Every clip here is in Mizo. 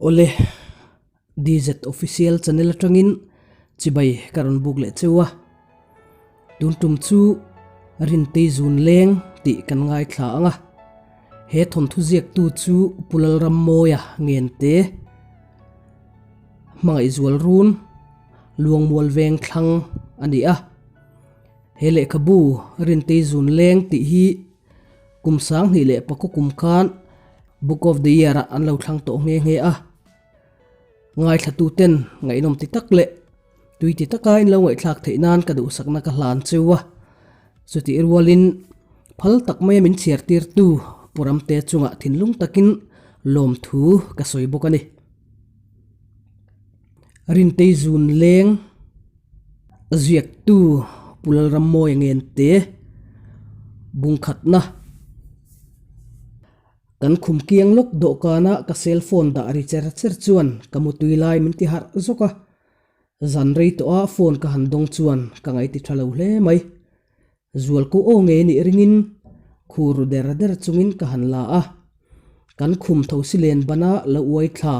Awle, DZ Official channel atangin chibai ka rawn buk leh cheu a. Tun tum chu Rintei Zun Leng tih kan ngaithla ang a. He thawnthu ziaktu chu Pu Lalrammawia Ngente, Hmangaihzual Run, Luangmual Veng thlang a ni a. He lehkhabu Rintei Zun Leng tih hi Kum 2009 kum khan Book of the Year ah an lo thlang tawh nghe nghe a. Ngaithlatu ten ngaihnawm ti tak leh tui ti taka in lo ngaihthlak theih nan ka duhsakna ka hlan cheu a. Chutih rualin phal tak maia min chhiar tirtu Pu Ramte chungah thinlung takin lawmthu ka sawi bawk a ni. Rintei Zun Leng ziaktu Pu Lalrammawia Ngente bungkhatna kan khum kiang lawk dawhkana ka cell phone dah ri cher cher chuan ka mutui lai min ti harh zawk a, zan rei tawh a phone ka han dawng chuan ka ngaih ti tha lo hle mai. Zualko aw ngei nih ringin khur ru der der chungin ka han la a, kan khum tho si len bana lo uai thla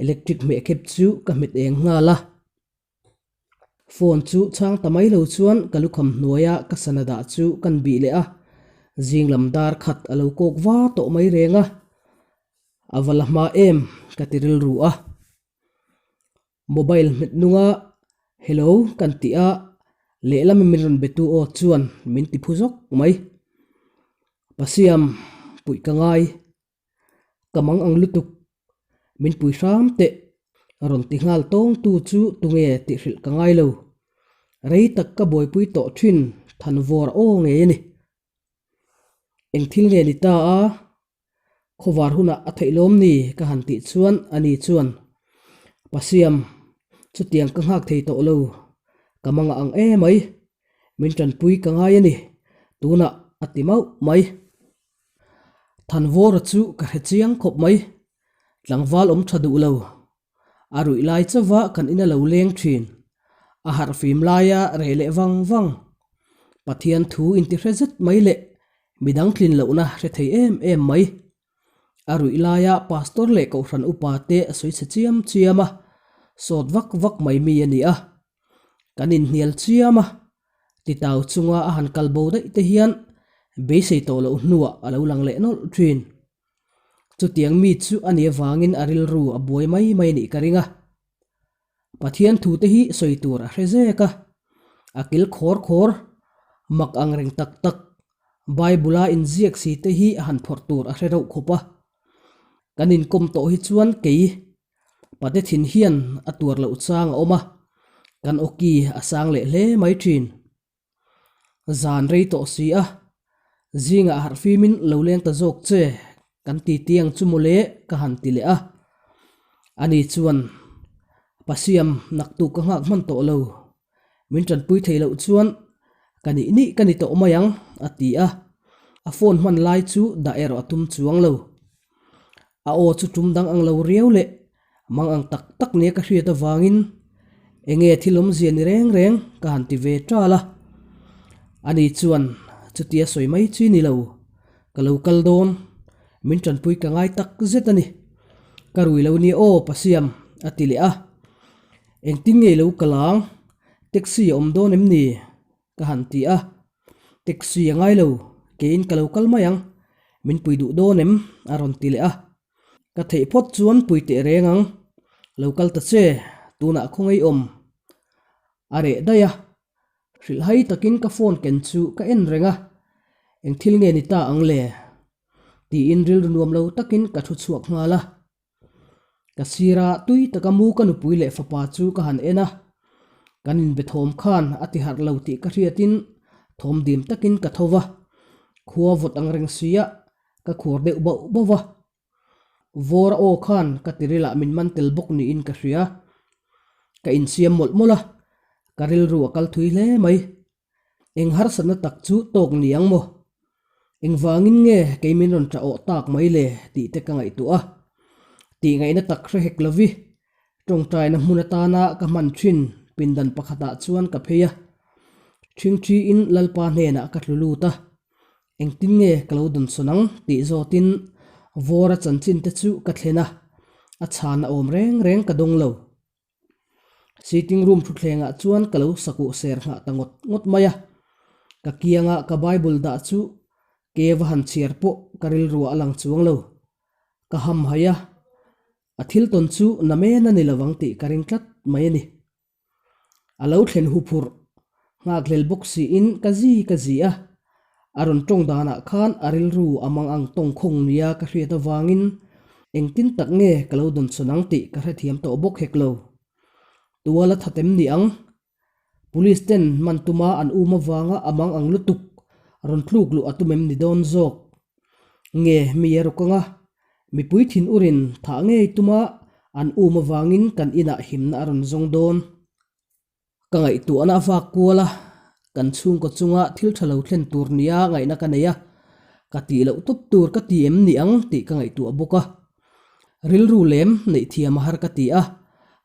Electric hmehkhep chu ka hmet eng nghal a. Phone chu chhang ta mai lo chuan ka lukham hnuaia ka sana dah chu kan bih leh a, zing lam dar khat a lo kawk va tawh mai reng a. A va la hma em ka ti rilru a. Mobile hmet nunga hello kan tih a, lehlam min rawn betu aw chuan min ti phu zawk mai. Pasiam puih ka ngai. Ka mang ang lutuk, min pui hram teh, rawn ti nghal tawng tu chu tunge tih hrilh ka ngai lo. Rei tak ka buaipui tawh thin thanvawr aw ngei a ni. Eng thil nge ni ta a, khawvar hunah a theih lawm ni ka han tih chuan ani chuan, Pasiam, chutiang ka nghak thei tawh lo, ka mangah ang emai, min tanpui ka ngai a ni, tunah a ti mauh mai. Thanvawra chu ka hre chiang khawp mai, tlangval awm tha duh lo. A ruih lai chauva kan ina lo leng thin, a harh fim laia reh leh vang vang. Pathian thu intihre zet mai leh midang tlin lohna hre thei em em mai. A ruih laia pastor leh kohhran upa te a sawi chhe chiam chiam a, sawt vak vak mai mi a ni a. Kan inhnial chiam a, Titau chunga a han kal bo daih te hian beisei tawh loh hnuah a lo lang leh nawlh thin. Chutiang mi chu a nih avangin a rilru a buai mai mai nih ka ring a. Pathian thu te hi sawi tur a hre zek a, a kil khawr khawr, mak ang reng tak tak, Bible-a inziak si te hi a han phawrh tur a hre reuh khawp a. Kan inkawm tawh hi chuan kei Pate thin hian a tuar loh chang a awm a, kan awki a sang leh hle mai thin. Zan rei tawh si a, zingah harh fimin lo leng ta zawk che kan ti tiang chu mawle ka han ti leh a. Ani chuan, Pasiam naktuk ka nghak hman tawh lo, min tanpui thei loh chuan ka nih nih ka ni tawh mai ang a ti a, a phone hman lai chu dah erawh a tum chuang lo. A aw chu tum dang ang lo riau leh mang ang tak tak nia ka hriat avangin enge thil awmzia ni reng reng ka han ti ve tal a. Ani chuan chutia sawi mai chi ni lo, ka lo kal dawn, min tanpui ka ngai tak zet a ni. Ka rui lo nia aw Pasiam a ti leh a. Engtin nge lo kal ang? Taxi a awm dawn em ni? Ka han ti a. Taxi a ngai lo, keiin ka lo kal mai ang. Min pui duh dawn em? A rawn ti leh a. Ka theih phawt chuan pui teh reng ang. Lo kal ta che, tunah khawngaih awm. A reh daih a. Hrilhhai takin ka phone ken chu ka en reng a. Eng thil nge ni ta ang le? Tiin rilru nuam lo takin ka thu chhuak nghal a. Ka sira tui taka mu ka nupui leh fapa chu ka han en a, kan inbe thawm khan a ti harh lo tih ka hriatin thawm dim takin ka tho va, khua vawt ang reng sia ka khur deuh bauh bauh va. Vawr a aw khan ka tirilah min man tel bawk niin ka hria. Ka insiam mawlh mawlh a, ka rilru a kal thui hle mai. Eng harsatna tak chu tawk ni ang maw? Engvangin nge kei min rawn tah awh tak mai le tih te ka ngaihtuah a. Tih ngaihna tak hre hek lovi, tawngtaina hmun atana ka hman thin pindan pakhatah chuan ka phei a. Thingthiin Lalpa hnenah ka tlu lut a, engtin nge ka lo dawnsawn ang tih zawtin Vawra chanchin te chu ka thlen a. A chhana awm reng reng ka dawng lo. Sitting room thutthlengah chuan ka lo sakuh ser nghah ta ngawt ngawt mai a. Ka kianga ka Bible dah chu ke va han chhiar pawh ka rilruah a lang chuang lo. Ka ham hai a, a thil tawn chu na men a ni lovang tih ka ring tlat mai a ni. A lo thlen huphurh nghakhlel bawk siin ka zi ka zi a, a rawn tawng danah khan a rilru a mang ang tawng khawng nia ka hriat avangin engtin tak nge ka lo dawnsawn ang tih ka hrethiam tawh bawk hek lo. Tual a that em ni ang? Police ten man tuma an um avanga a mang ang lutuk rawn tluk luh a tum em ni dawn zawk? Nge mi a rawk anga mipui thin urin thah ngei tuma an um avangin kan inah himna a rawn zawng dawn. Ka ngaihtuahna a vak kual a, kan chhungkaw chunga thil tha lo thlen tur nia ngaihna ka nei a, ka tih loh tawp tur ka ti em ni ang tih ka ngaihtuah bawk a. Rilru lem neih thiam a har ka ti a,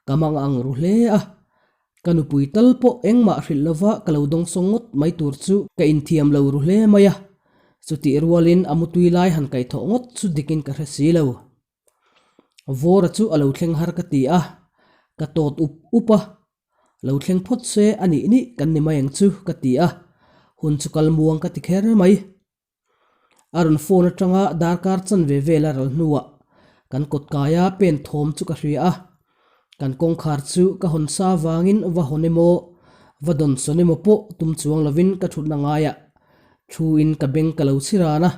ka mang ang ru hle a. Ka nupui tal pawh engmah hrilh lova ka lo dawngsawng ngawt mai tur chu ka inthiam lo ru hle mai a, chutih rualin a mutui lai han kaihthawh ngawt chu dikin ka hre si lo. Vawra chu a lo thleng har ka ti a, ka tawt up up a, lo thleng phawt se a nih nih kan ni mai ang chu ka ti a, hun chu kal muang ka ti kher mai. A rawn phone atanga darkar chanve vel a ral hnuah kan kawtkaia pen thawm chu ka hria a, kan kawngkhar chu ka hawn sa vangin va hawn emaw va dawn sawn emaw pawh tum chuang lovin ka thutna ngaiah thuin ka beng ka lo chhi ran a,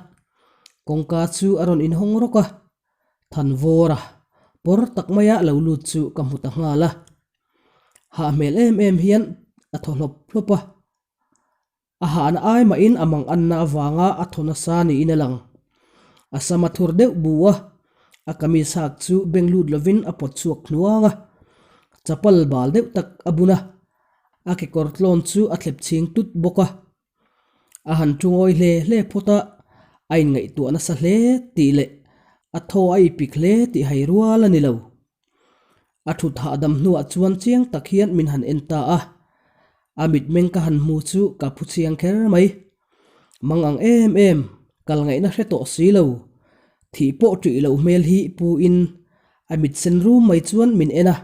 kawngka chu a rawn inhawng rawk a, Thanvawra pawr tak maia lo lut chu ka hmu ta nghal a, hah hmel em em hian a thaw hlawp hlawp a. A hahna ai mahin a mang anna avanga a thaw nasa niin a lang. A sam a thur deuh bu a, a kamis hak chu beng lut lovin a pawt chhuak hnuang a, chapal bal deuh tak a bun a, a kekawr tlawn chu a thlep chhing tut bawk a. A han thu ngawi hle hle phawt a, a inngaihtuah nasa hle tih leh a thaw a ipik hle tih hai rual a ni lo. A thut hahdam hnuah chuan chiang tak hian min han en ta a, a mitmeng ka han hmu chu ka phu chiang kher mai. Mang ang em em, kal ngaihna hre tawh si lo, thih pawh ṭih loh hmel hi pu in a mit sen rum mai chuan min en a,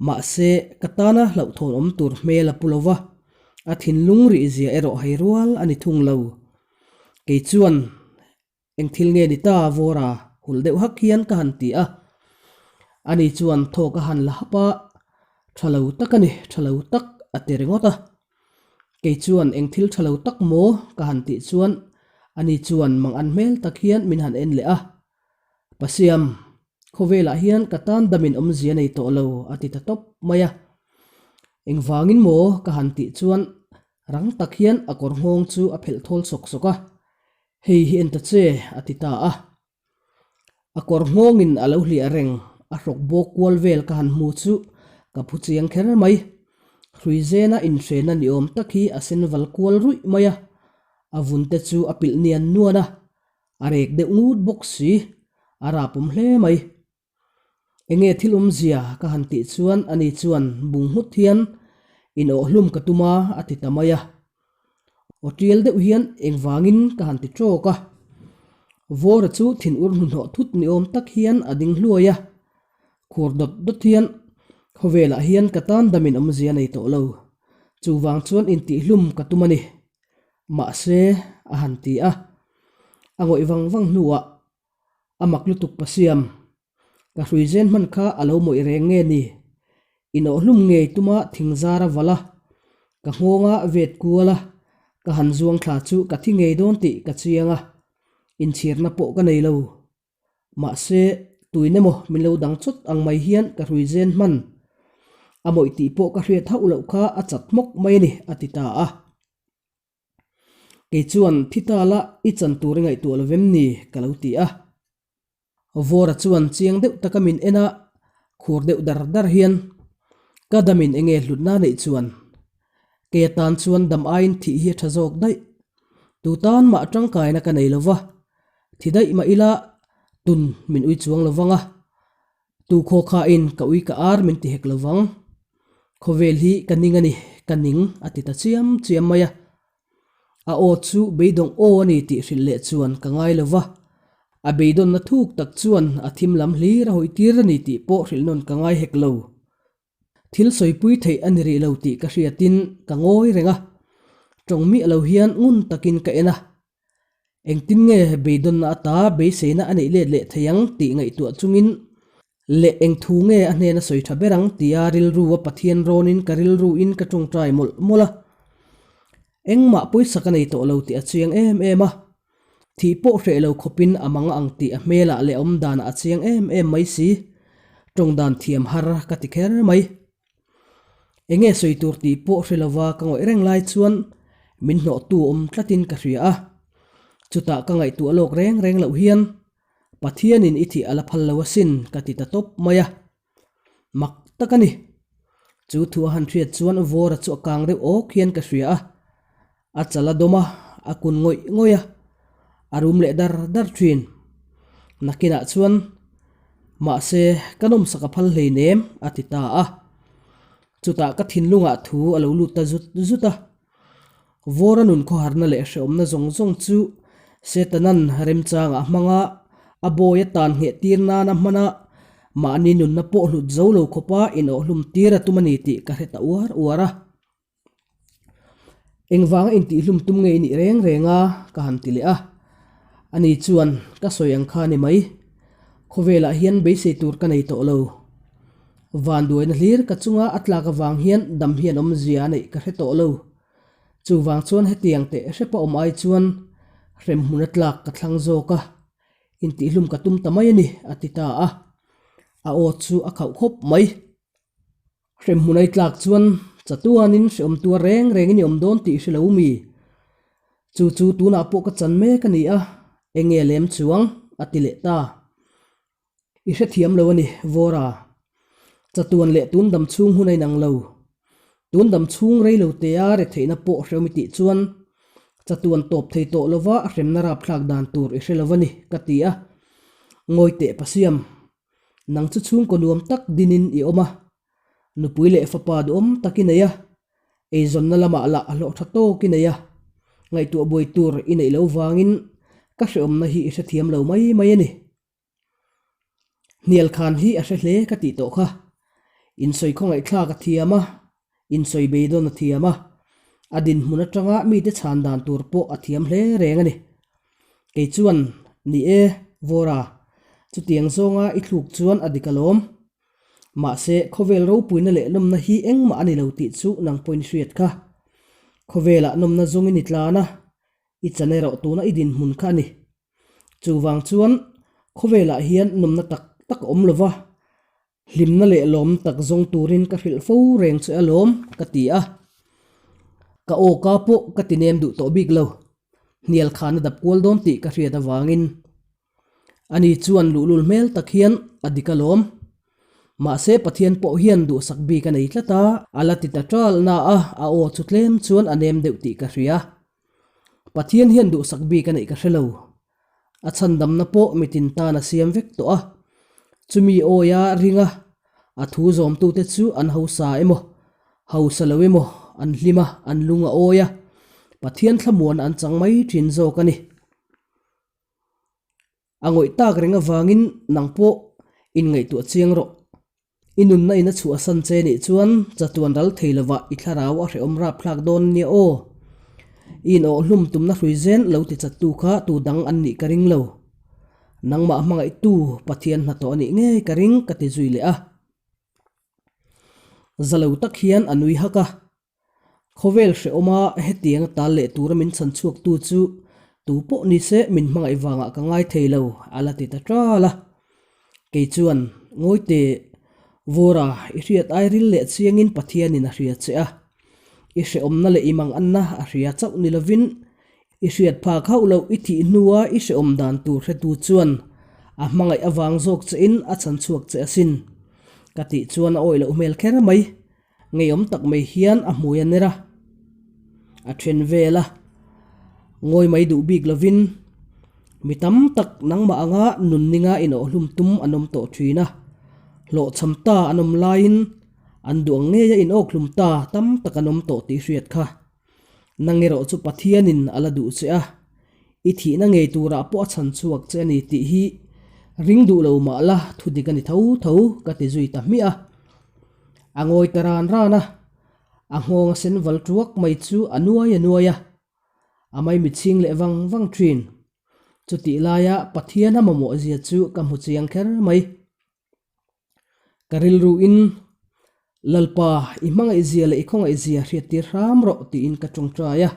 mahse ka tana hlauhthawn awm tur hmel a pu lo va, a thinlung rih zia erawh hai rual a ni thung lo. Kei chuan Eng thil nge ni ta Vawra hul deuh hak hian ka han ti a. Ani chuan thawk a han la hap a, Tha lo tak a ni, tha lo tak a ti ringawt a. Kei chuan eng thil tha lo tak maw ka han tih chuan ani chuan mang an hmel tak hian min han en leh a. Pasiam, khawvelah hian ka tan damin awmzia nei tawh lo a ti ta tawp mai a. Engvangin maw ka han tih chuan rang tak hian a kawr nghawng chu a phelh thawl sawk sawk a. Hei hi en ta che, a ti ta a. A kawr nghawngin a lo hliah reng, a hrawk bawk kual vel ka han hmu chu ka phu chiang kher mai. Hrui zena inhrena ni awm tak hi a sen val kual ruih mai a, a vun te chu a pilh nian nuan a, a rek deuh ngut bawk si, a rapawm hle mai. Enge thil awmzia ka han tih chuan ani chuan bung nghut hian in awh hlum ka tum a a ti ta mai a. Aw tial deuh hian engvangin ka han ti tawk a. Vawra chu thinur hnuhnawh thut ni awm tak hian a ding hluai a. Khur dawt dawt hian khawvelah hian ka tan damin awmzia nei tawh lo. Chuvang chuan intihhlum ka tum a ni. Mahse a han ti a. A ngawih vang vang hnuah A mak lutuk Pasiam, ka hrui zen hman kha a lo mawih reng nge ni? Inawhhlum ngei tuma thing zar a valh a, ka nghawnga vet kual a, ka han zuang thla chu ka thi ngei dawn tih ka chiang a, inchhirna pawh ka nei lo. Mahse, tuin emaw min lo dang chawt ang mai hian ka hrui zen hman. A mawih tih pawh ka hriat hauh loh kha a chat hmawk mai a ni, a ti ta a. Kei chuan thi ta la i chan tur i ngaihtuah lo vem ni? ka lo ti a. Vawra chuan chiang deuh taka min en a, khur deuh dar dar hian, Ka damin enge hlutna neih chuan? Kei atan chuan dam aiin thih hi a tha zawk daih. Tu tan mah tangkaina ka nei lo va, thi daih mah ila tun min ui chuang lo vang a. Tu khaw khain ka ui ka ar min ti hek lo vang. Khawvel hi ka ning a ni, ka ning a ti ta chiam chiam mai a. A aw chu beidawng aw a ni tih hrilh leh chuan ka ngai lo va. A beidawnna thuk tak chuan a thim lam hlir a hawi tir a ni tih pawh hrilh nawn ka ngai hek lo. Thil sawipui theih a ni rih lo tih ka hriatin ka ngawi reng a, tawng miah lo hian ngun takin ka en a. Engtin nge beidawnna ata beiseina a neih let leh thei ang tih ngaihtuah chungin leh eng thu nge a hnena sawi tha ber ang tia rilru a Pathian rawnin ka rilru in ka tawngtai mawlh mawlh a. Engmah pawisa ka nei tawh lo tih a chiang em em a. Thih pawh hreh lo khawpin a mang ang tih a hmelah leh awm danah a chiang em em mai si. Tawng dan thiam har ka ti kher mai. Enge sawi tur tih pawh hre lova ka ngawih reng lai chuan min hnawhtu awm tlatin ka hria a. Chutah ka ngaihtuah lawk reng reng loh hian Pathianin i thih a la phal lo asin ka ti ta tawp mai a. Mak tak a ni. Chu thu a han hriat chuan Vawra chu a kang deuh awk hian ka hria a. A chal a dawm a, a kun ngawih ngawih a, a rum leh dar dar thin. Nakinah chuan, Mahse, ka nawmsak a phal hleinem, a ti ta a. Chutah ka thinlungah thu a lo lut ta zut zut a. Vawra nun khawharna leh hrehawmna zawng zawng chu Setanan remchangah hmanga a bawi a tan ngheh tir nana hman a, mahni nunna pawh hlut zo lo khawpa inawhhlum tir a tum a ni tih ka hre ta uar uar a. Engvanga intihhlum tum nge i nih reng reng a? ka han ti leh a. Ani chuan, Ka sawi ang kha ni mai. Khawvelah hian beisei tur ka nei tawh lo. Vanduaina hlir ka chunga a tlak avang hian dam hian awmzia a neih ka hre tawh lo. Chuvang chuan hetiang teh hrepa awm ai chuan hremhmun a tlak ka thlang zawk a, intihlum ka tum ta mai a ni, a ti ta a. A aw chu a khauh khawp mai. Hremhmun ai tlak chuan chatuanin hreawm tuar reng rengin i awm dawn tih hre lo mi? Chu chu tunah pawh ka chan mek a ni a, enge lem chuang? a ti leh ta. I hrethiam lo a ni, Vawra. Chatuan leh tun dam chhung hun a inang lo. Tun dam chhung rei lo tea retheihna pawh hrewm i tih chuan chatuan tawp thei tawh lova a hremna rapthlak dan tur i hre lo a ni, ka ti a. Ngawi teh Pasiam, nang chu chhungkaw nuam tak dinin i awm a, nupui leh fapa duhawm tak i nei a, eizawnna lamah lah a hlawh tha tawk i nei a, ngaihtuah buai tur i neih lo vangin ka hrehawmna hi i hrethiam lo mai mai a ni. Hnial khan hi a hre hle ka tih tawh kha. Insawi khawngaihthlak a thiam a, insawi beidawn a thiam a, a dinhmun atanga mite chhan dan tur pawh a thiam hle reng a ni. Kei chuan, Ni e, Vawra, chutiang zawnga i thluk chuan a dik alawm. Mahse, khawvel ropuina leh nawmna hi engmah a ni lo tih chu nang pawhin i hriat kha. Khawvelah nawmna zawngin i tlan a, i chan erawh tuna i dinhmun kha a ni. Chuvang chuan khawvelah hian nawmna tak tak a awm lo va, hlimna leh lawmna tak zawng turin ka hrilh fo reng che alawm ka ti a. Ka aw ka pawh ka ti nem duh tawh bik lo, hnial khan a dap kual dawn tih ka hriat avangin. Ani chuan luhlul hmel tak hian a dik alawm. Mahse Pathian pawh hian duhsak bik a nei tlat a, a la ti ta ṭal na a, a aw chu tlem chuan a nem deuh tih ka hria. Pathian hian duhsak bik a neih ka hre lo. A chhandamna pawh mitin tan a siam vek tawh a. Chumi awia ringa a thu zawmtute chu an hausa emaw, hausa lo emaw, an hlim a, an lung a awi a, Pathian thlamuan an chang mai thin zawk a ni. A ngawih tak reng avangin nang pawh inngaihtuah chiang rawh. I nunna in a chhuah san che nih chuan chatuan ral thei lovah i thlarau a hrehawm rapthlak dawn nia aw. I inawhhlum tumna hrui zen lo ti chattu kha tu dang an nih ka ring lo. Nangmah hmangaihtu Pathian hnathawh a nih ngei ka ring ka ti zui leh a. Za lo tak hian a nui hak a. Khawvel hrehawma hetiang a tal leh tura min chhan chhuaktu chu tu pawh ni se min hmangaih vangah ka ngai thei lo, a la ti ta ṭal a. Kei chuan, Ngawi teh, Vawra, i hriat ai ril leh chiangin Pathianin a hria che a. I hrehawmna leh i manganna a hria chauh ni lovin I hriat phak hauh loh i thih hnua i hrehawm dan tur hretu chuan a hmangaih avang zawk chein a chhan chhuak che asin. Ka tih chuan a awih loh hmel kher mai. Ngeiawm tak mai hian a hmui a ner a, a then vel a. Ngawi mai duh bik lovin mi tam tak nangmah anga nun ninga inawhhlum tum an awm tawh thin a, hlawhchham ta an awm laiin an duh ang ngeia inawkhlum ta tam tak an awm tawh tih hriat kha. Nang erawh chu Pathianin a la duh che a. I thihna ngei turah pawh a chhan chhuak che a ni tih hi ring duh lo mah la thu dik a ni tho tho ka ti zui ta hmiah a. A ngawi ta ran ran a, a nghawng a sen val tuak mai chu a nuai a nuai a, a maimit chhing leh vang vang thin. Chutih laia Pathian a mamawh zia chu ka hmu chiang kher mai. Ka rilruin, Lalpa, i hmangaihzia leh i khawngaihzia hriattir hram rawh tiin ka tawngtai a.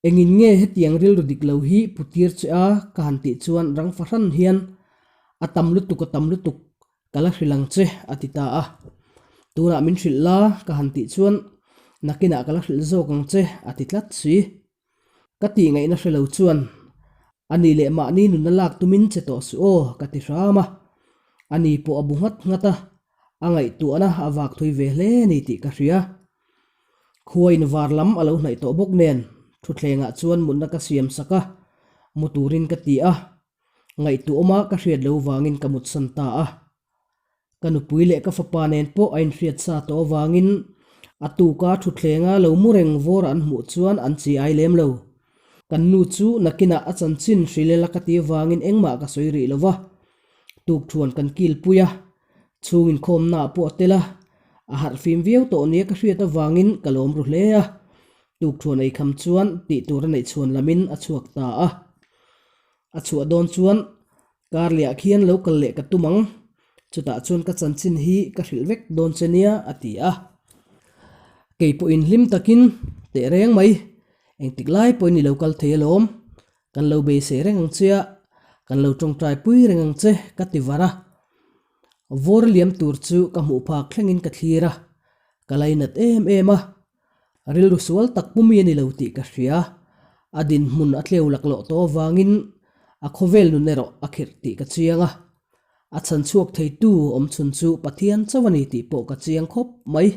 Engin nge hetiang rilru dik lo hi putir che a ka han tih chuan rang fahran hian, A tam lutuk, a tam lutuk, ka la hrilh ang che a ti ta a. Tunah min hrilh la ka han tih chuan, Nakinah ka la hrilh zawk ang che a ti tlat si. Ka tih ngaihna hre lo chuan, A ni leh mahni nunna lak tumin che tawh suh aw, ka ti hram a. A ni pawh a bu nghat nghat a, a ngaihtuahna a vak thui ve hle a ni tih ka hria. Khua in var lam a lo hnaih tawh bawk nen, thutthlengah chuan mutna ka siam sak a, mu turin ka ti a. Ngaihtuahawma ka hriat lo vangin ka mutsan ta a. Ka nupui leh ka fapa nen pawh a inhriat sa tawh avangin a tuka thuthlenga lo mu reng vawr an hmuh chuan an chi ai lem lo. Kan nu chu nakinah a chanchin hrilel a ka ti avangin engmah ka sawi rih lo va. Tukthuan kan kilpui a, chhung inkhawmnaah pawh a tel a, a harh fim viau tawh nia ka hriat avangin ka lawm ru hle a. Tukthuan eikham chuan tih tur a neih chhuan lamin a chhuak ta a. A chhuah dawn chuan Karliah khian lo kal leh ka tum ang, chutah chuan ka chanchin hi ka hrilh vek dawn che nia a ti a. Kei pawhin hlim takin teh reng mai, engtik lai pawhin i lo kal thei alawm, kan lo beisei reng ang che a, kan lo tawngtai pui reng ang che ka ti var a. Vawr liam tur chu ka hmuh phak thlengin ka thlir a, ka lainat em em a, Rilru sual tak pumi a ni lo tih ka hria. A dinhmun a tleu laklawh tawh avangin a khawvel nun erawh a khirh tih ka chiang a. A chhan chhuak theitu awm chhun chu Pathian chauh a ni tih pawh ka chiang khawp mai.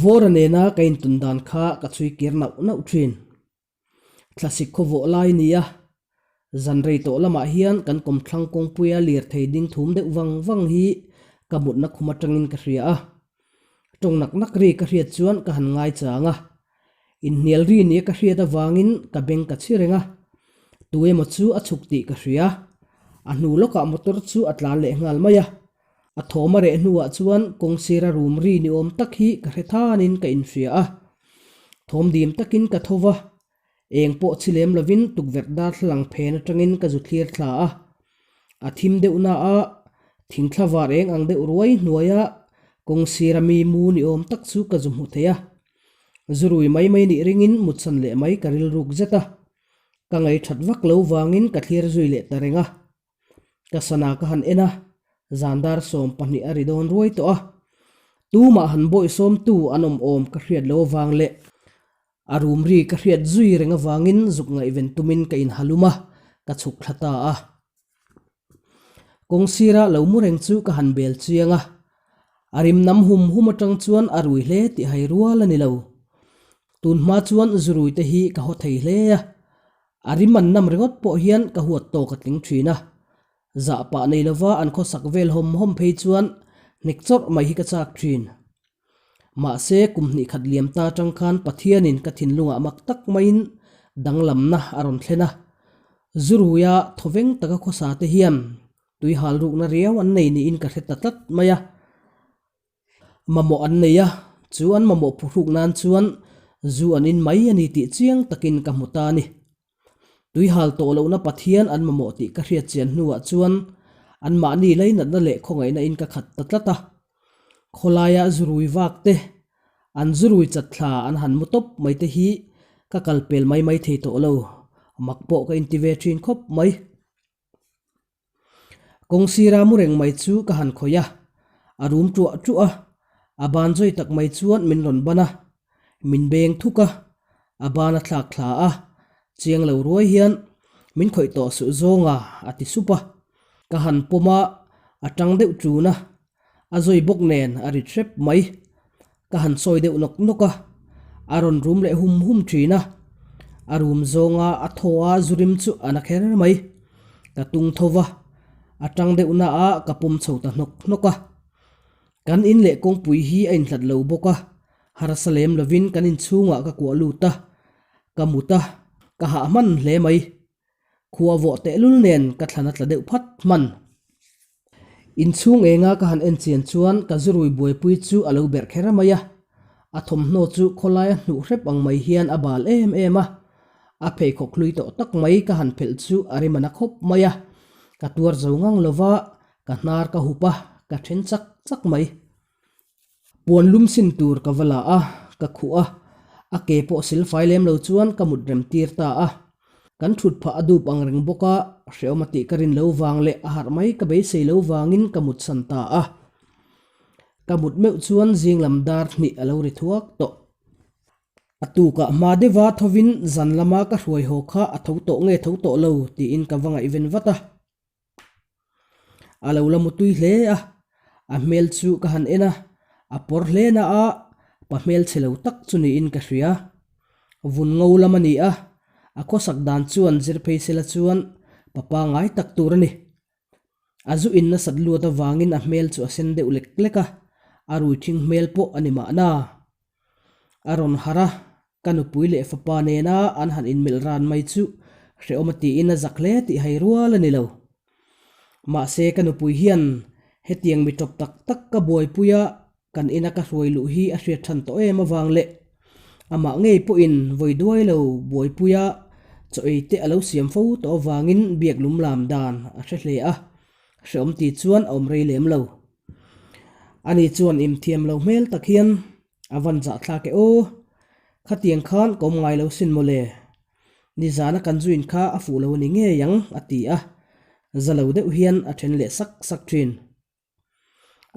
Vawra nena ka intun dan kha ka chhui kir nauh nauh thin. Thlasik khawvawh lai a ni a, zan rei tawh lamah hian kan kawmthlang kawngpuia lirthei ding thum deuh vang vang hi ka mutna khum atangin ka hria a. Tawng nak nak ri ka hriat chuan ka han ngai chang a, inhnial ri nia ka hriat avangin ka beng ka chhi reng a, tu emaw chu a chhuk tih ka hria. A hnu lawkah motor chu a tlan leh nghal mai a, a thawm a reh hnuah chuan kawng sira rum ri ni awm tak hi ka hre thanin ka inhria a. Thawm dim takin ka tho va, eng pawh chi lem lovin tukverh darthlalang phen atangin ka zu thlir thla a. A thim deuh na a, thingthla var eng ang deuh ruai hnuaia kawng sira mi mu ni awm tak chu ka zu hmu thei a. Zu rui mai mai nih ringin mutsan leh mai ka rilruk zet a. Ka ngaithat vak lo vangin ka thlir zui leh ta reng a. Ka sana ka han en a, zan dar 12 a ri dawn ruai tawh a. Tumah han bawihsawmtu an awm awm ka hriat lo avang leh a rum ri ka hriat zui reng avangin zuk ngaihven tumin ka inhalum a, ka chhuk thla ta a. Kawng sira lo mu reng chu ka han bel chiang a, a rim nam hum hum atang chuan a rui hle tih hai rual a ni lo. Tun hma chuan zurui te hi ka haw thei hle a, A rim an nam ringawt pawh hian ka huat tawk a tling thin a, zah pah nei lova an khawsak vel hawm hawm phei chuan hnek chawrh mai hi ka chak thin. Mahse, kum hnih khat liam ta atang khan Pathianin ka thinlungah mak tak maiin danglamna a rawn thlen a, Zuruia thawveng taka khawsa te hian tuihal rukna riau an nei niin ka hre ta tlat mai a. Mamawh an nei a, chu an mamawh phuhruk nan chuan zu an in mai a ni tih chiang takin ka hmu ta a ni. Tuihal tawh lohna Pathian an mamawh tih ka hriat chian hnuah chuan anmahni leinatna leh khawngaihna in ka khat ta tlat a. Khawlaia zurui vak te, an zurui chat thla an han mu tawp mai te hi ka kal pel mai mai thei tawh lo, mak pawh ka inti ve thin khawp mai. Kawng sira mu reng mai chu ka han khawih a, a rum ṭuah ṭuah a, a ban zawi tak mai chuan min rawn ban a, min beng thuk a, a ban a thlak thla a, chiang lo ruai hian min khawih tawh suh zawng a, a ti sup a, ka han pawm a, a ṭang deuh ṭun a, a zawi bawk nen a rit hrep mai, Ka han sawi deuh nawk nawk a, a rawn rum leh hum hum thin a, a rum zawnga a thaw a zu rim chu a na kher mai. Ka tung tho va, a tang deuh na a ka pawm chho ta hnawk hnawk a. Kan in leh kawngpui hi a inhlat lo bawk a, harsa lem lovin kan inchhungah ka kuah lut a, ka mut a. Ka hah hman hle mai. Khua vawh tehlul nen ka thlan a tla deuh phat hman. Inchhung enga ka han en chian chuan ka zurui buaipui chu a lo berh kher mai a. A thawmhnaw chu khawlaia hnuh hrep ang mai hian a bal em em a. A pheikhawk hlui tawh tak mai ka han phelh chu a rim a na khawp mai a. Ka tuar zo ngang lova, ka hnar ka hup a, ka then chak chak mai. Puan lum sin tur ka va la a, ka khuh a, a ke pawh sil fai lem lo chuan ka mut rem tir ta a. Kan thut phah a dup ang reng bawk a, hreawm a tih ka rin lo vang leh a harh mai ka beisei lo vangin ka mut san ta a. Ka mut meuh chuan zing lam dar hnih a lo ri thuak tawh. A tukah hma deuha thovin zan lama ka hruai haw kha a tho tawh nge tho tawh lo tiin ka va ngaihven vat a. A lo la mutui hle a, a hmel chu ka han en a, a pawr hle na a, pa hmel chhe lo tak chu niin ka hria. Vun ngo lam a ni a, a khawsak dan chuan zir phei sela chuan pa pangai tak tur a ni. A zu in nasat luat avangin a hmel chu a sen deuh lek lek a, a rui thing hmel pawh a ni mahna. A rawn harh a, ka nupui leh fapa nena an han inmelh ran mai chu hrehawm a tiin a zak hle tih hai rual a ni lo. Mahse ka nupui hian hetiang mi tawp tak tak ka buaipui a, kan ina ka hruai luh hi a hriat than tawh em avang leh amah ngei pawhin vawi duai lo buaipui a, chaw ei te a lo siam fo tawh avangin biak lum lam dan a hre hle a, hrehawm ti chuan a awm rei lem lo. Ani chuan imthiam lo hmel tak hian a van zah thlak e aw, khatiang khan ka awm ngai lo sin mawle, nizana kan zuin kha a fuh lo a ni ngei ang a ti a, za lo deuh hian a then leh sak sak thin.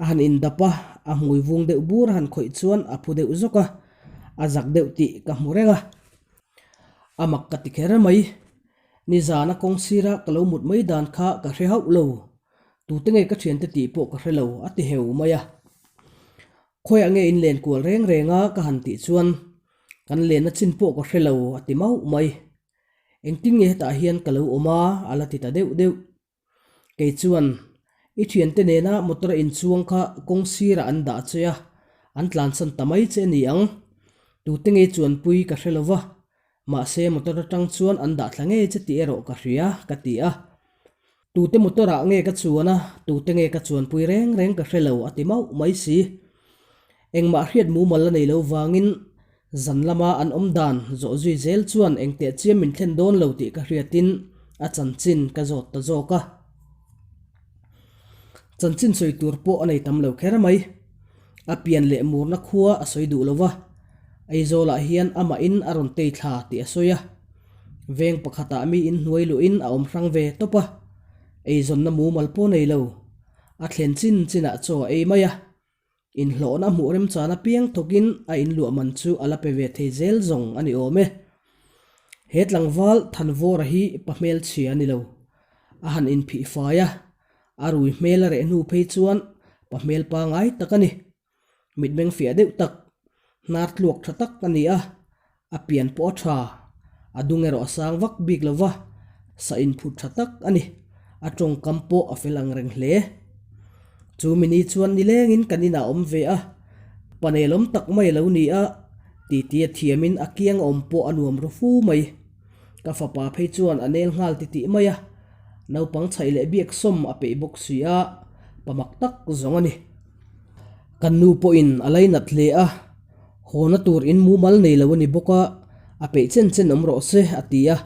A han indap a, a hmui vung deuh bur a han khawih chuan a phu deuh zawk a, a zak deuh tih ka hmu reng a, a mak ka ti kher mai. Nizana kawng sira ka lo mut mai dan kha ka hre hauh lo, Tute nge ka thiante tih pawh ka hre lo, a ti heu mai a. Khawiah nge in len kual reng reng a ka han tih chuan kan lenna chin pawh ka hre lo, a ti mauh mai. Engtin nge hetah hian ka lo awm a, a la ti ta deuh deuh. Kei chuan, I thiante nena motor a inchuang kha kawng sirah an dah che a, an tlansan ta mai che a ni ang. Tute nge chuanpui ka hre lo va, mahse motor atang chuan an dah thla ngei che tih erawh ka hria, ka ti a. Tute motor ah nge ka chuan a, tute nge ka chuanpui reng reng ka hre lo a ti mauh mai si. Engmah hriat mumal a nei lo vangin zan lama an awm dan zawh zui zel chuan engteh chiam min thlen dawn lo tih ka hriatin a chanchin ka zawt ta zawk a. Chanchin sawi tur pawh a nei tam lo kher mai. A pian leh murna khua a sawi duh lo va, Aizawlah hian amahin a rawn tei thla tih a sawi a. Veng pakhatah mi inhnuai luhin a awm hrang ve tawp a, eizawnna mumal pawh nei lo. A thlen chin chinah chaw a ei mai a, inhlawhna hmuh remchan apiang thawkin a inluah man chu a la pe ve thei zel zawng a ni awm e. He tlangval Thanvawra hi pa hmelchhia a ni lo. A han inphih fai a, a rui hmel a reh hnu phei chuan pa hmel pangai tak a ni. Mitmeng fiah deuh tak, hnar tluak tha tak a ni a, a pian pawh a tha, a dung erawh a sang vak bik lo va, sa inphut tha tak a ni, a tawngkam pawh a fel ang reng hle. Chu mini chuan nilengin kan inah a awm ve a, panel awm tak mai a lo ni a, titi a thiamin a kiang a awm pawh a nuam ru fu mai. Ka fapa phei chuan a nel nghal titih mai a, naupang chhaih leh biak sawm a peih bawk si a, pa mak tak zawng a ni. Kan nu pawhin a lainat hle a, hawna tur in mumal nei lo a ni bawk a, a peih chen chen awm rawh se a ti a.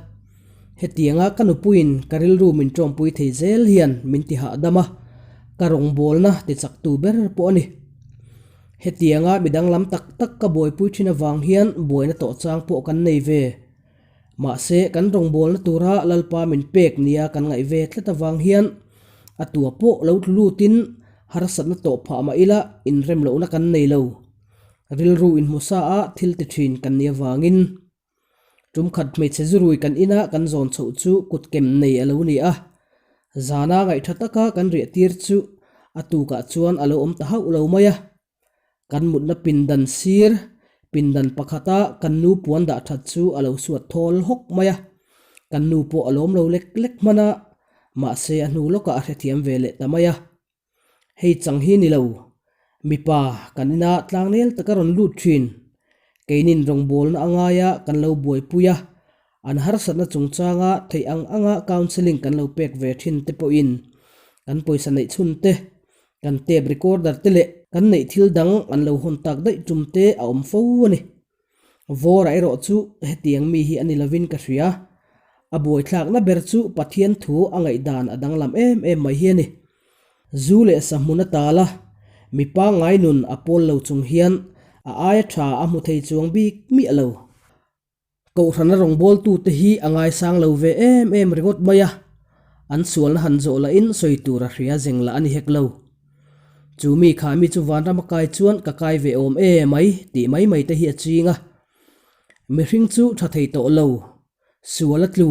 Hetianga ka nupuiin ka rilru min tawmpui thei zel hian min ti hahdam a, ka rawngbawlna ti chaktu ber pawh a ni. Hetianga mi danglam tak tak ka buaipui thin avang hian buaina tawh chang pawh kan nei ve. Mahse, kan rawngbawlna tura Lalpa min pek nia kan ngaih ve tlat avang hian a tua pawh lo tlu lutin harsatna tawh phah mah ila inrem lohna kan nei lo. Rilru inhmusa a thil ti thin kan nih avangin tum khat hmeichhe zurui kan ina kan zawn chhoh chu kutkem nei a lo ni a. Zana ngaihtha taka kan riah tir chu a tukah chuan a lo awm ta hauh lo mai a. Kan mutna pindan sir, pindan pakhata kan nu puan dah that chu a lo suat thawl hawk mai a. Kan nu pawh a lawm lo lek lek hman a, mahse a hnu lawkah a hrethiam ve leh ta mai a. Hei chang hi ni lo, mipa kan ina tlangnel taka rawn lut thin. Keinin rawngbawlna a ngaia kan lo buaipui a. An harsatna chungchanga theih ang anga counselling kan lo pek ve thin te pawhin kan pawisa neih chhun te, kan tape recorder te leh kan neih thil dang an lo hawn tak daih tum te a awm fo a ni. Vawra erawh chu hetiang mi hi a ni lovin ka hria. A buaithlakna ber chu Pathian thu a ngaihdan a danglam em em mai hi a ni. Zu leh sahmun a tal a, mi pangngai nun a pawl lo chung hian a aia tha a hmu thei chuang bik miah lo. Kohhrana rawngbawltute hi a ngaisang lo ve em em ringawt mai a, an sualna han zawh lahin sawi tur a hria zeng lah a ni hek lo. Chu mi kha mi chu vanram a kai chuan ka kai ve awm e mai tih mai mai te hi a ching a. Mihring chu tha thei tawh lo, sual a tlu,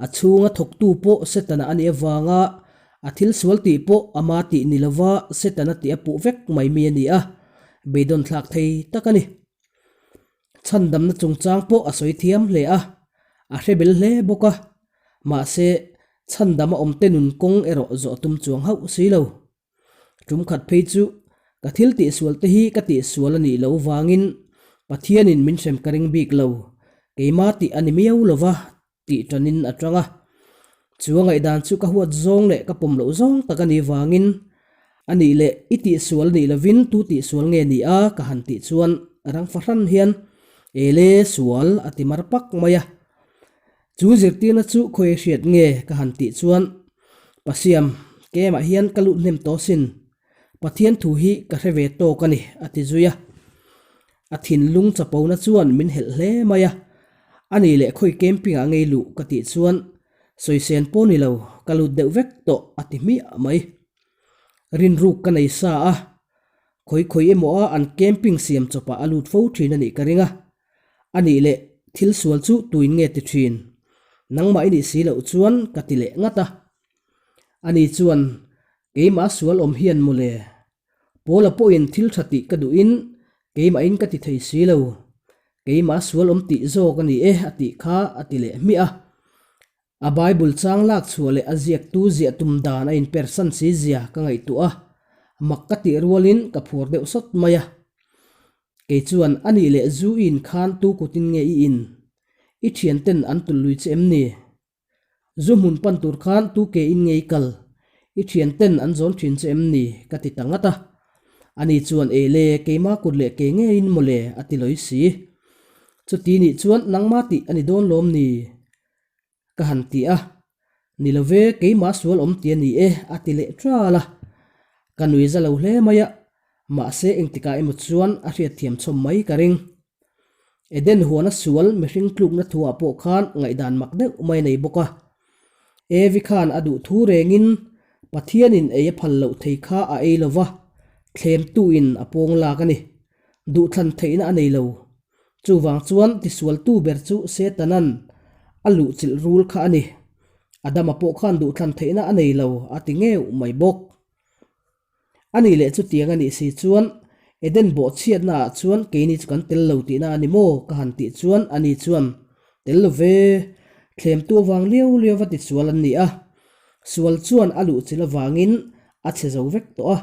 a chhunga thawktu pawh Setana a nih avanga a thil sual tih pawh ama tih ni lova Setana tih a puh vek mai mi a ni a, beidawn thlak thei tak a ni. Chhandamna chungchang pawh a sawi thiam hle a, a hre bel hle bawk a. Mahse, chhandama awmte nun kawng erawh zawh tum chuang hauh si lo. Tum khat phei chu ka thil tihsual te hi ka tihsual a nih loh vangin Pathianin min hrem ka ring bik lo, keimah tih a ni miau lo va tih tanin a tang a. Chu a ngaihdan chu ka huat zawng leh ka pawm loh zawng tak a nih vangin a nih leh i tihsual nih lovin tu tihsual nge ni a ka han tih chuan rang fahran hian Ele sual a ti mar pak mai a. Chu zirtirna chu khawi hriat nge ka han tih chuan Pasiam kemah hian ka lut hnem tawh sin Pathian thu hi ka hre ve tawk a ni a ti zui a. A thinlung chapona chuan min helh hle mai a, a nih leh khawi camping ah ngei luh ka tih chuan sawisên pawh ni lo, ka lut deuh vek tawh a ti hmiah mai. Rinruk ka nei sa a, khawi khawi emaw a an camping siam chawpah a lut fo thin a nih ka ring a, a nih leh thil sual chu tuin nge ti thin, nangmah i nih si loh chuan ka ti leh ngat a. Ani chuan keimah sual awm hian mawle Paula pawhin thil tha tih ka duhin keimahin ka ti thei si lo, keimah sual awm tih zawk a ni e a tih kha a ti leh hmiah a. A Bible chang lak chhuah leh a ziaktu ziah tum dan a inpersan si zia ka ngaihtuah a, mak ka tih rualin ka phur deuh sawt mai a. Kei chuan a nih leh zu i in khan tu kutin nge i in? I thianten an tulh lui che em ni? Zu hmun pan tur khan tu ke in ngei kal, i thian ten an zawn thin che em ni? ka ti ta ngat a. Ani chuan e le, keima kut leh ke ngeiin mawle a ti lawi si. Chuti nih chuan nangma tih a ni dawn lawm ni? ka han ti a. Ni lo ve, keima sual awm ti a ni e a ti leh ṭal a. Ka nui za lo hle mai a, mahse engtikah emaw chuan a hriatthiam chhawm mai ka ring. Eden huana sual mihring tlukna thuah pawh khan ngaihdan mak deuh mai a nei bawk a. Evi khan a duh thu rengin Pathianin ei a phal loh thei kha a ei lo va, thlemtuin a pawng lak a ni. Duhthlan theihna a nei lo. Chuvang chuan tisualtu ber chu Setanan a luhchilh rul kha a ni. Adama pawh khan duhthlan theihna a nei lo a ti ngeuh mai bawk. A nih leh chutiang a nih si chuan Eden bawhchhiatna ah chuan keini chu kan tel lo tihna a ni maw? ka han tih chuan ani chuan tel lo ve, thlemtu avang liau liau va tisual an ni a, sual chuan a luhchilh avangin a chhe zo vek tawh a,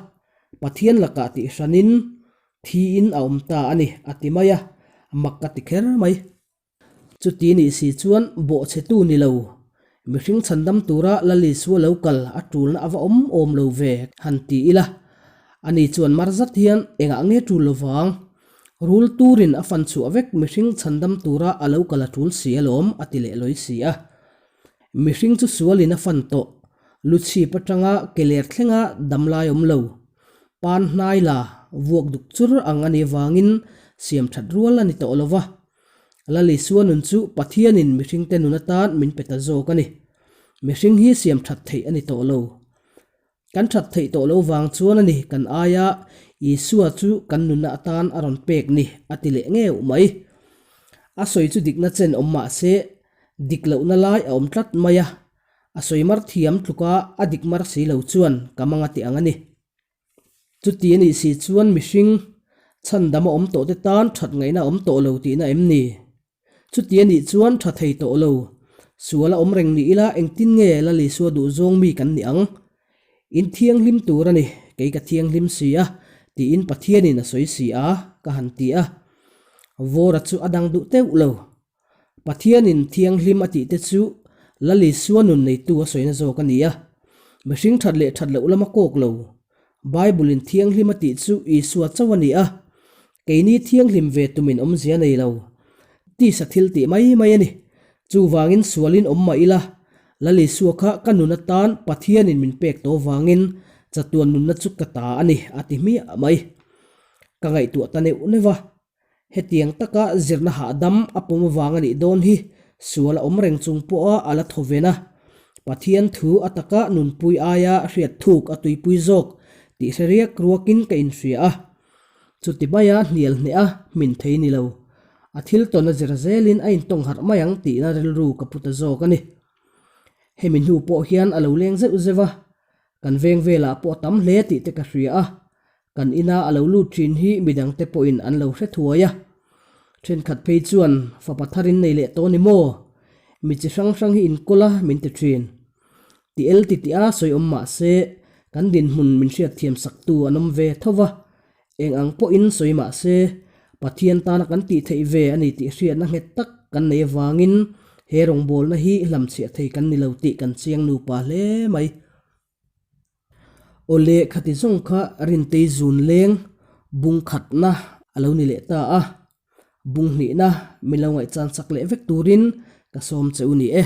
Pathian lakah tih hranin thiin a awm ta a ni a ti mai a, mak ka ti kher mai. Chuti nih si chuan bawhchhetu ni lo, mihring chhandam tura Lal Isua lo kal a tulna a va awm awm lo ve han ti ila. Ani chuan mar zat hian engah nge tul lo vang? Rul turin a fan chhuah vek mihring chhandam tura a lo kal a tul si alawm a ti leh lawi si a. Mihring chu sualin a fan tawh, lu chhip atanga ke ler thlenga damlai awm lo. Pan hnai la vuak duk chur ang a nih vangin siam that rual a ni tawh lo va. Lal Isua nun chu Pathianin mihringte nun atan min pe ta zawk a ni. Mihring hi siam that theih a ni tawh lo. Kan that theih tawh lo vang chuan a ni kan aia Isua chu kan nunna atan a rawn pek ni a ti leh ngeuh mai. A sawi chu dikna chen awm mah se dik lohna lai a awm tlat mai a, a sawi mar thiam tluka a dik mar si lo chuan ka mang a ti ang a ni. Chuti a nih si chuan mihring chhandam a awm tawh te tan that ngaihna a awm tawh lo tihna em ni? Chuti a nih chuan tha thei tawh lo. Sual a awm reng ni ila engtin nge Lal Isua duh zawng mi kan nih ang? In thianghlim tur a ni, kei ka thianghlim si a, tiin Pathianin a sawi si a, ka han ti a. Vawra chu a dang duh teuh lo. Pathianin thianghlim a tihte chu Lal Isua nun neitu a sawina zawk a ni a. Mihring that leh that loh lama kawk lo. Bible-in thianghlim a tih chu Isua chauh a ni a. Keini thianghlim ve tumin awmzia nei lo. Tisa thil tih mai mai a ni. Chuvangin sualin awm mah ila, Lal Isua kha ka nun atan Pathianin min pek tawh vangin chatuan nunna chu ka ta a ni, a ti hmiah mai. Ka ngaihtuah ta neuh neuh a. Hetiang taka zirna hahdam a pawm avang a nih dawn hi sual a awm reng chung pawha a la thaw ven a. Pathian thu a taka nunpui aia hriat thuk a tuipui zawk tih hre riak ruakin ka inhria a. Chuti maia hnial hneh a hmin thei ni lo. A thil tawn a zir zelin a intawng harh mai ang tihna rilru ka pu ta zawk a ni. Hemi hnu pawh hian a lo leng zeuh zeuh a, kan veng velah pawh a tam hle tih te ka hria a, kan ina a lo lut thin hi midangte pawhin an lo hre thuai a. Thenkhat phei chuan fapa tharin nei leh tawh ni maw? Mi chi hrang hrang hi inkawl a min ti thin. Ti el ti tih a sawi awm mah se, kan dinhmun min hriatthiam saktu an awm ve tho va, eng ang pawhin sawi mah se, Pathian tana kan tih theih ve a ni tih hriatna nghet tak kan nei avangin he rawngbawlna hi hlamchhiah thei kan ni lo tih kan chiang nupa hle mai. Awle khati zawng kha Rintei zun leng bung khatna a lo ni leh ta a, bung hnihna min lo ngaihchan chak leh vek turin ka sawm che u ni e.